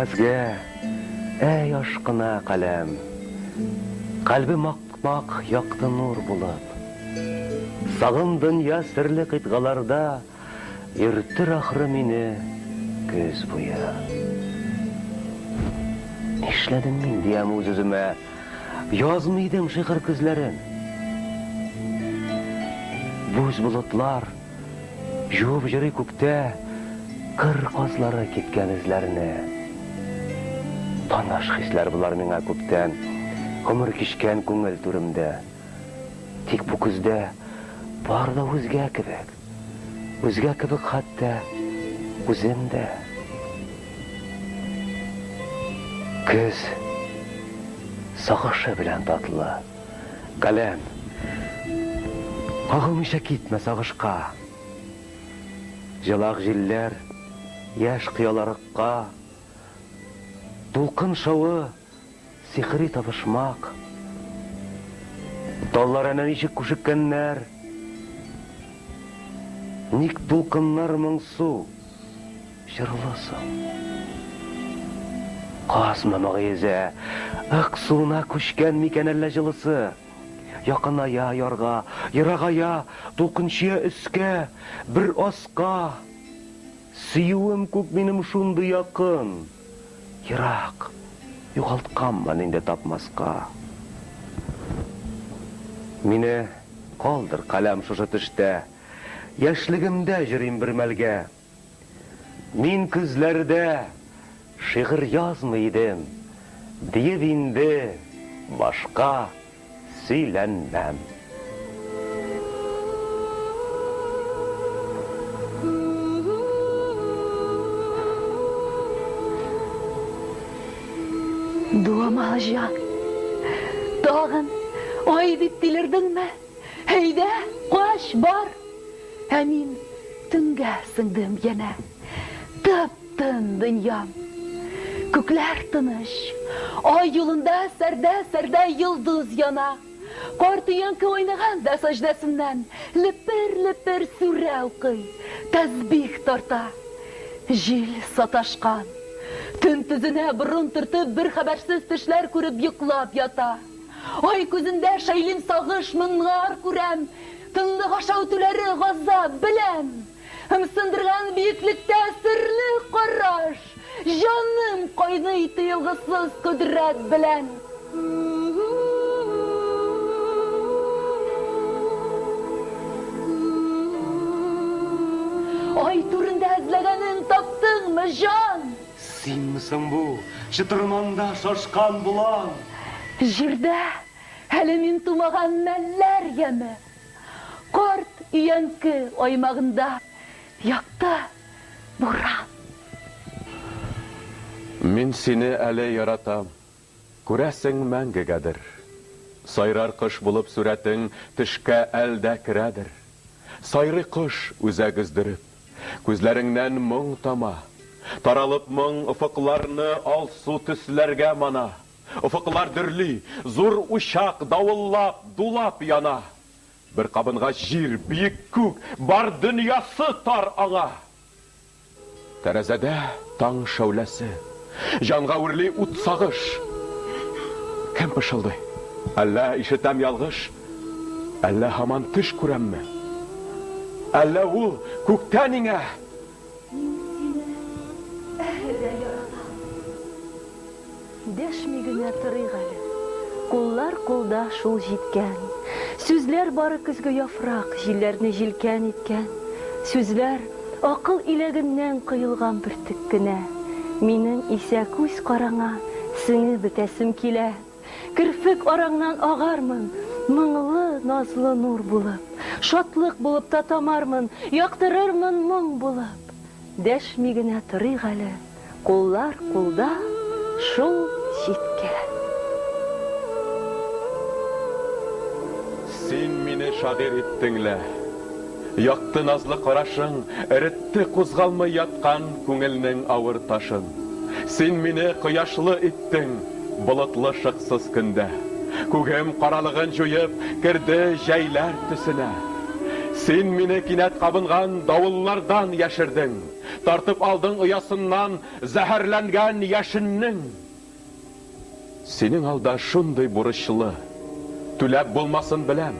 Кәгазьгә, әй, ашкына каләм. Кальбем ак-пакь якты нур булып. Сагын дөнья серле кыйтгаларда Йөртер ахры мине көз буе. Нишләдем мин, диям үз-үземә, Язмый идем шигырь көзләрен. Бүз болытлар Җуып җөрый күктә Кыр казлары киткән эзләрне. Таныш хисләр болар миңа күптән, Гомер кичкән күңел түремдә. Тик бу көздә бар да үзгә кебек, Үзгә кебек хәтта үзем дә. Көз сагышы белән татлы. Каләм, кагылмыйча китмә сагышка. Җылак җилләр яшь кыяларыкка, Дулкын шавы сихри табышмак. Таллар әнә ничек күшеккәннәр, Ник дулкыннар моңсу? Җырлы соң. Каз мамыгы йөзә, Ык суына күчкән микән әллә җылысы? Якыная ярга, ерагая, Дулкын чөя өскә, бер аска. Сөюем күк минем шундый якын, Ерак, югалтканмын инде тапмаска. Мине калдыр, каләм, шушы төштә, Яшьлегемдә җөрим бер мәлгә. Мин көзләрдә шигырь язмый идем, диеп инде башка сөйләнмәм. Дуамал җан, тагын ай дип тилердеңме? Әйдә, кач, бар! Ә мин төнгә сеңдем янә. Тып-тын дөньям. Күкләр тыныч. Ай юлында сәрдә-сәрдә йолдыз яна. Карт өянке айныган да саҗдәсеннән лепер-лепер сүрә укый, тәсбих тарта. Җил саташкан. Төн төзенә борын төртеп бер хәбәрсез төшләр күреп йоклап ята. Ай күзендә шәйлим сагыш, моңнар күрәм, Тынлык аша үтүләре газап, беләм. Ымсындырган биеклектә серле караш, Җаным кайный тыелгысыз кодрәт белән. Ай түрендә эзләгәнең таптыңмы, җан? Синме соң бу, чытырманда шашкан болан? Җирдә әле мин тумаган мәлләр яме, Карт өянке аймагында якты буран. Мин сине әле яратам, Күрәсең, мәңгегәдер. Сайрар кош булып сурәтең Төшкә әл дә керәдер. Сайрый кош, үзәк өздереп. Күзләреңнән моң тама. Таралып моң офыкларны Алсу төсләргә мана. Офыклар дөрли, зур учак Давыллап, дулап яна. Бер кабынгач җир, биек күк, Бар дөньясы тар аңа. Тәрәзәдә таң шәүләсе. Җанга үрли ут сагыш. Кем пышылдый? Әллә ишетәм ялгыш? Әллә һаман төш күрәмме? Әллә ул күктән иңә? Мин сине әле дә яратам. Дәшми генә торыйк әле. Куллар кулда шул җиткән. Сүзләр бары көзге яфрак, җилләрне җилкән иткән. Сүзләр, акыл иләгеннән коелган бөртек кенә. Минем исә күз караңа сеңеп бетәсем килә. Керфек араңнан агармын, моңлы, назлы нур булып. Шатлык булып та тамармын, яктырырмын моң булып. Дәшми генә торыйк әле. Куллар кулда, шул җиткән. Син мине шагыйрь иттең лә. Якты назлы карашың эретте кузгалмый яткан күңелнең авыр ташын. Син мине кояшлы иттең болытлы шыксыз көндә. Күгем каралыгын җуеп керде җәйләр төсенә. Син мине кинәт кабынган давыллардан яшердең. Тартып алдың оясыннан зәһәрләнгән яшеннең. Синең алда шундый бурычлы. Түләп булмасын беләм.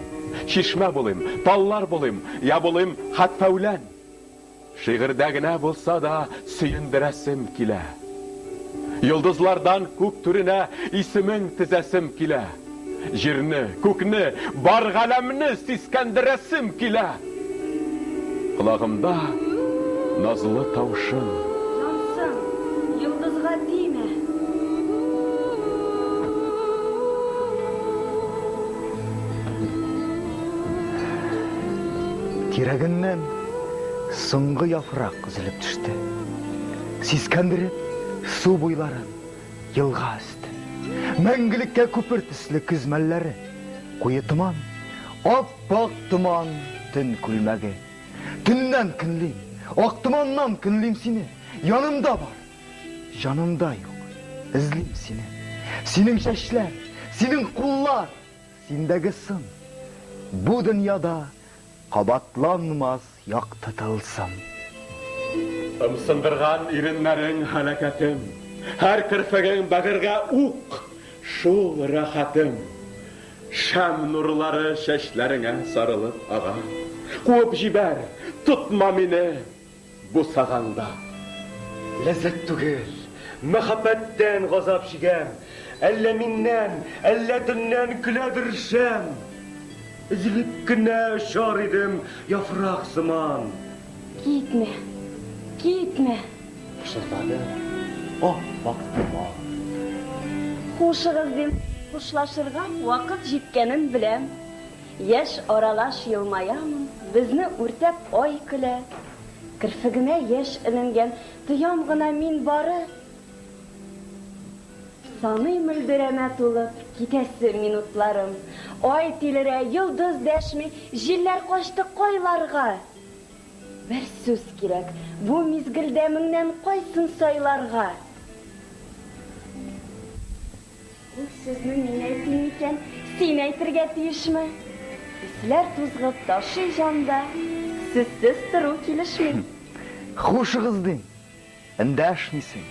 Чишмә булыйм, таллар булыйм, я булыйм хәтфә үлән. Шигырьдә генә булса да сөендерәсем килә. Йолдызлардан күк түренә исемең тезәсем килә. Җирне, күкне, бар галәмне сискәндерәсем килә. Колагымда назлы тавышың. Янсын, йолдызга тимә. Тирәгеннән соңгы яфрак өзелеп төште. Сискәндереп, су буйларын, елга өсте. Мәңгелеккә күпер төсле көз мәлләре. Куе томан, ап-ак томан төн күлмәге. Төннән көнлим, ак томаннан көнлим сине. Янымда бар, җанымда юк, эзлим сине. Синең чәчләр, синең куллар, Синдәге сын, бу дөньяда кабатланмас якты тылсым. Ымсындырган иреннәрең һәлакәтем, Һәр керфегең бәгырьгә ук, шул рәхәтем. Шәм нурлары чәчләреңә сарылып ага. Куып җибәр, тотма мине! Бусагаңда. Ләззәт түгел, мәхәббәттән газап чигәм, Әллә миннән, әллә төннән көләдер шәм. Өзелеп кенә очар идем яфрак сыман. Китмә, китмә! Пышылдады ап-ак томан. Хушыгыз, дим, хушлашырга вакыт җиткәнен беләм. Яшь аралаш елмаямын, безне үртәп ай көлә. Керфегемә яшь эленгән, тоям гына мин бары. Саный мөлдерәмә тулып китәсе минутларым. Ай тилерә, йолдыз дәшми, җилләр качты кайларга? Бер сүз кирәк, бу мизгелдә меңнән кайсын сайларга? Ул сүзне мин әйтим микән, син әйтергә тиешме? Хисләр тузгып ташый җанда, сүзсез тору килешми. Хушыгыз, дим, эндәшмисең.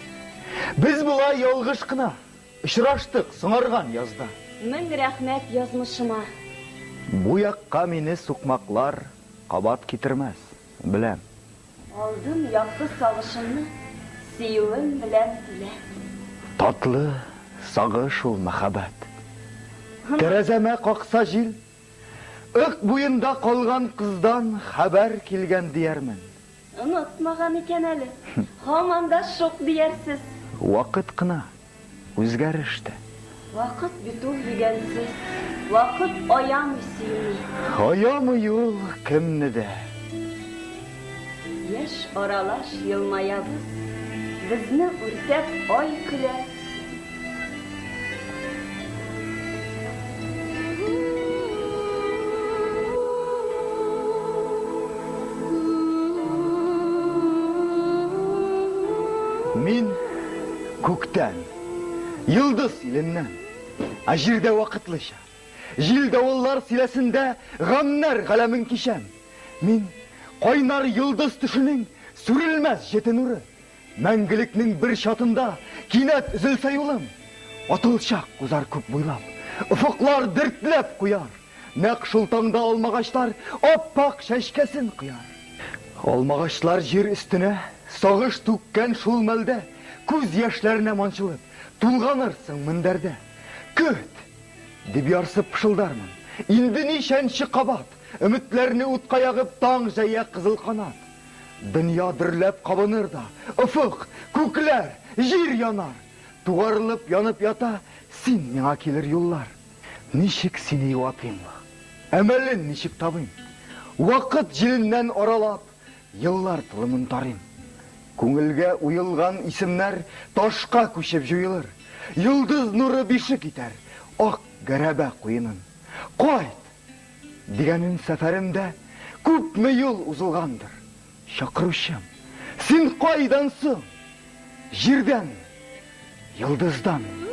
Без болай ялгыш кына очраштык соңарган язда. Мең рәхмәт язмышыма. Бу якка мине сукмаклар кабат китермәс, беләм. Алдым якты сагышымны сөюем белән түләп. Татлы сагыш ул мәхәббәт. Тәрәзәмә какса җил, Ык буенда калган кыздан хәбәр килгән диярмен. Онытмаган икән әле, һаман да шук диярсез. Вакыт кына Үзгәреш тә. Вакыт бит ул йөгәнсез. Вакыт аямый сөюне. Аямый ул кемне дә. Яшь аралаш елмаябыз. Безне үртәп ай көлә. Мин Күктән, йолдыз иленнән, Ә җирдә вакытлыча. Җил-давыллар силәсендә Гамьнәр галәмен кичәм. Мин, кайнар йолдыз төшенең Сүрелмәс җете нуры. Мәңгелекнең бер чатында Кинәт өзелсә юлым, Атылчак узар күк буйлап, Офыклар дертләп куяр. Нәкъ шул таңда алмагачлар Ап-ак чәчкәсен кояр. Алмагачлар җир өстенә Сагыш түккән шул мәлдә, Күз яшьләренә манчылып, Тулганырсың мендәрдә. Көт! Дип ярсып пышылдармын. Инде ничәнче кабат, Өметләрне утка ягып Таң җәя кызыл канат. Дөнья дөрләп кабыныр да, Офык, күкләр, җир янар. Тугарылып янып ята Син миңа килер юллар. Ничек сине юатыйм ла? Әмәлен ничек табыйм? Вакыт җиленнән аралап, Еллар толымын тарыйм. Күңелгә уелган исемнәр Ташка күчеп җуелыр. Йолдыз нуры бишек итәр Ак гәрәбә куенын. Кайт! Дигәнен сәфәремдә Күпме юл узылгандыр. Чакыручым, син кайдан соң? Җирдәнме? Йолдызданмы?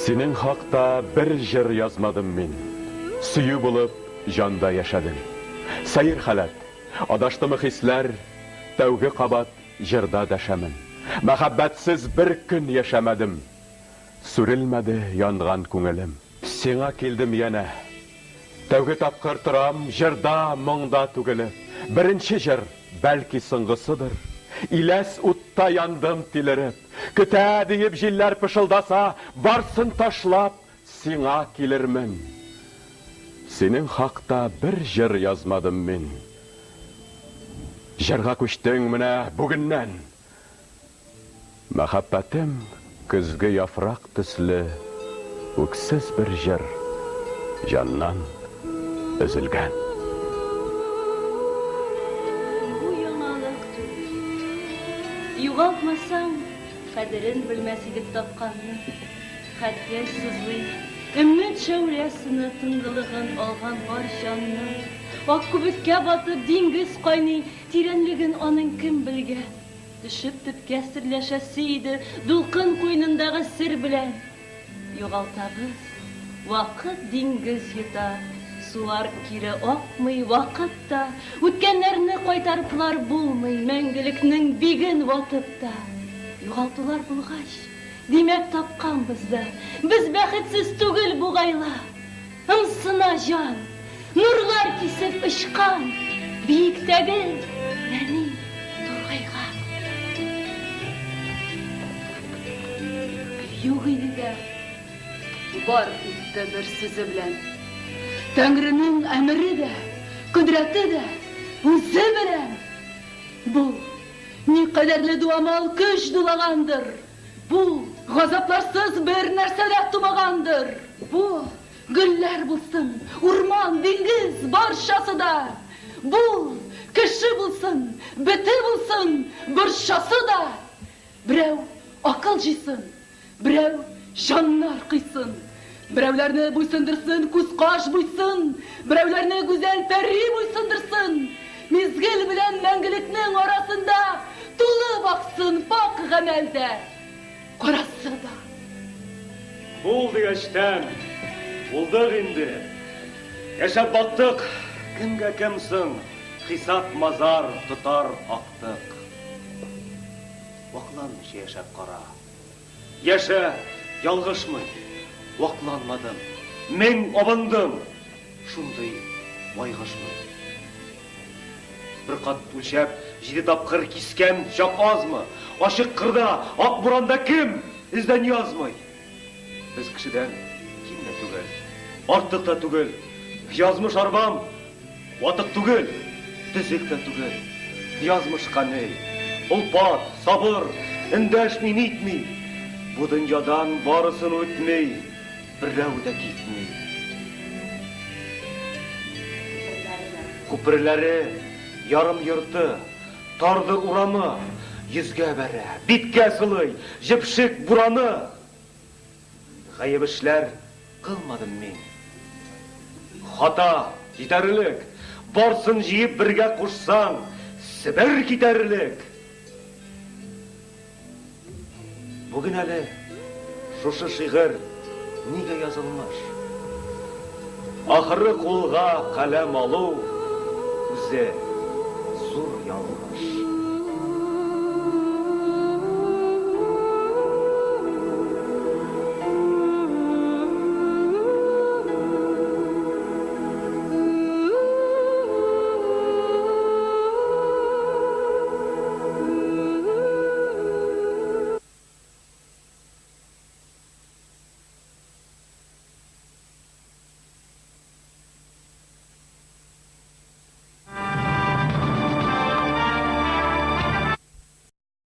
Синең хакта бер җыр язмадым мин, Сөю булып җанда яшәдең. Сәер халәт, адаштымы хисләр, Тәүге кабат җырда дәшәмен. Мәхәббәтсез бер көн яшәмәдем, Сүрелмәде янган күңелем. Сиңа килдем янә. Тәүге тапкыр торам җырда, моңда түгелеп. Беренче җыр, бәлки соңгысыдыр. Иләс утта яндым тилереп. Көтә, диеп җилләр пышылдаса, барсын ташлап, сиңа килермен. Синең хакта бер җыр язмадым мин. Җырга күчтең менә бүгеннән. Мәхәббәтем көзге яфрак төсле үксез бер җыр, җаннан өзелгән. Бу яңалык түгел. Югалтмасаң, кадерен белмәс идек тапканны. Хәтер сызлый, өмет шәүлә сыны тынгылыгын алган бар җанның. Ак күбеккә батып, диңгез кайный, тирәнлеген аның кем белгән? Төшеп төпкә серләшәсе иде Дулкын куенындагы сер белән. Югалтабыз, вакыт диңгез йота, Сулар кире акмый, вакыт та, Үткәннәрне кайтарыплар булмый, Мәңгелекнең биген ватып та. Югалтулар булгач, димәк, тапканбыз да, Без бәхетсез түгел бугай ла. Ымсына җан, нурлар кисеп очкан биектәге нәни тургайга. Юк иде дә, бар итте бер сүзе белән. Тәңренең әмере дә, кодрәте дә үзе белән. Бу, никадәрле дуамал көч дулагандыр! Бу, газапларсыз бер нәрсә дә тумагандыр. Бу, гөлләр булсын, урман, диңгез, барчасы да. Бу, кеше булсын, бете булсын, борчасы да. Берәү акыл җыйсын, берәү җаннар кыйсын. Берәүләрне буйсындырсын күз-каш буйсын, берәүләрне гүзәл пәри буйсындырсын. Мизгел белән мәңгелекнең арасында тулып аксын пакь гамәл дә, карасы да. Бул дигәчтән, булдык инде. Яшәп бактык, кемгә кем соң, хисап-мазар тотар актык. Вакланмыйча яшәп кара. Яшә, ялгышмый, вакланмадым, Мең абындым, шундый байгышмын. Бер кат үлчәп, җиде тапкыр кискән чак азмы? Ачык кырда, ак буранда кем эздән язмый? Без кешедән ким дә түгел, артык та түгел. Язмыш арбам Ватык түгел, төзек тә түгел. Язмышка ни? Олпат, сабыр, эндәшми, нитми. Бу дөньядан барысын үтми, берәү дә китми. Күперләре, ярым йорты, тардыр урамы, йөзгә бәрә, биткә сылый, җепшек бураны. Гаеп эшләр кылмадым мин. Хата җитәрлек, барсын җыеп бергә кушсаң, Себер китәрлек. Бүген әле шушы шигырь нигә язылмыш? Ахыры кулга каләм алу үзе зур ялгыш.